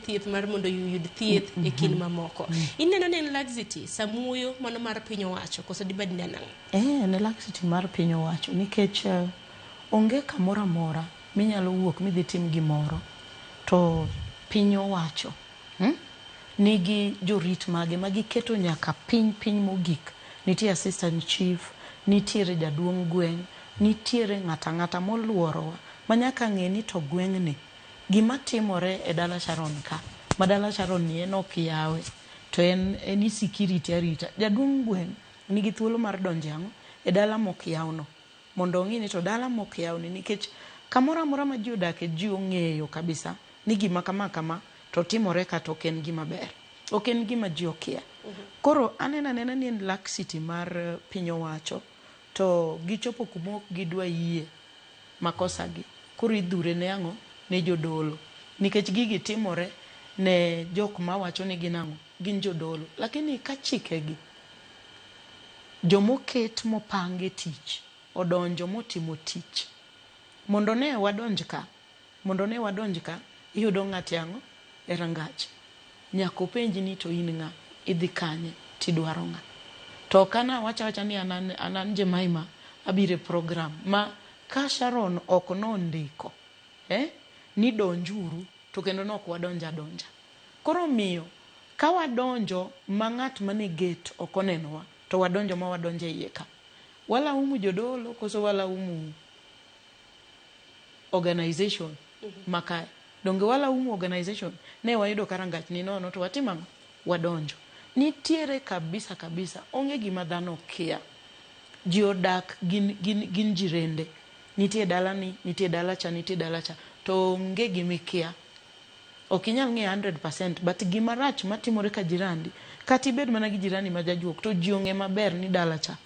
thieth mar mondo oyud thieth e kind mamoko. Ineno ni en laxity samuoyo mano mar piny owacho koso dibed ni en ang'o? En laxity mar piny owacho nikech onge kamoro amora minyalo wuok midhi tim gimoro to piny owacho nigi jorit mage ma giketo nyaka piny piny mogik. Nitie assistant chief, nitiere jaduong' gweng', nitiere ng'ata ng'ata moluorowa ma nyaka ng'e ni to gweng'ni gima timore e dala Sharon ka, ma dala Sharon ni en ok yawe to en en security arita. Jaduong' gweng' nigi thuolo mar donjo e ang'o? E dala mok yawno mondo ong'i ni to dala mok yawni, nikech kamoro amora ma ji odake ji ong'eyo kabisa ni gima kama kama to timore kata ok en gima ber, ok en gima ji okia. Koro aneno anena ni en laxity mar piny owacho to gichopo kuma ok gidwa yie makosa gi. Koro idhure ne ang'o? Ne jodolo. Nikech gigi timore ne jok mawacho ni gin ang'o? Gin jodolo. Lakini ka chikegi jomoket mopang e tich odonjo motimo tich mondo ne wadonj ka, mondo ne wadonj ka, iyudo ng'ate ang'o? E rangach. Nyaka openji ni to in ng'a? Idhi kanye? Tidwaro ng'a? To kana wacho awacha ni an an Jemima abiro e program ma ka Sharon ok nondiko ni donjuru to kendo nok wadonjo adonja. Koro omiyo ka wadonjo ma ng'at mane gate ok onenowa to wadonjo ma wadonjo e iye ka. Walaumu jodolo koso walaumu organization makae? Donge walaumu organization? Ne wayudo ka rangach ni nono to watimo ang'o? Wadonjo. Nitiere kabisa kabisa onge gima dhano kia. Ji odak gin jirende. Nitie dalani, nitie dala cha, nitie dala cha. To onge gimikia. Ok inyal ng'eyo 100% but gima rach matimore ka jirandi, kata ibed mana gi jirani ma jajuok to ji ong'e maber ni dala cha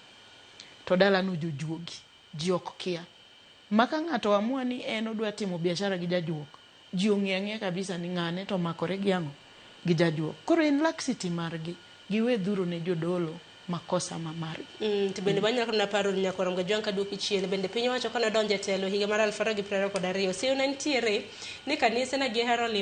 to dalano jojuogi. Ji ok kia. Ma ka ng'ato amua ni en odwa timo biashara gi jajuok, ji ong'eyo ang'eya kabisa ni ng'ane to omakore gi ang'o? Gi jajuok. Koro en laxity margi. Giwe dhuro ne jodolo makosa ma margi. To bende wanyalo na paro nyakwar Mgajwang' kaduoki chien bende piny owacho kane odonjo e telo higa mar 2022 seyo ne nitiere ni kanise ne gihero limo.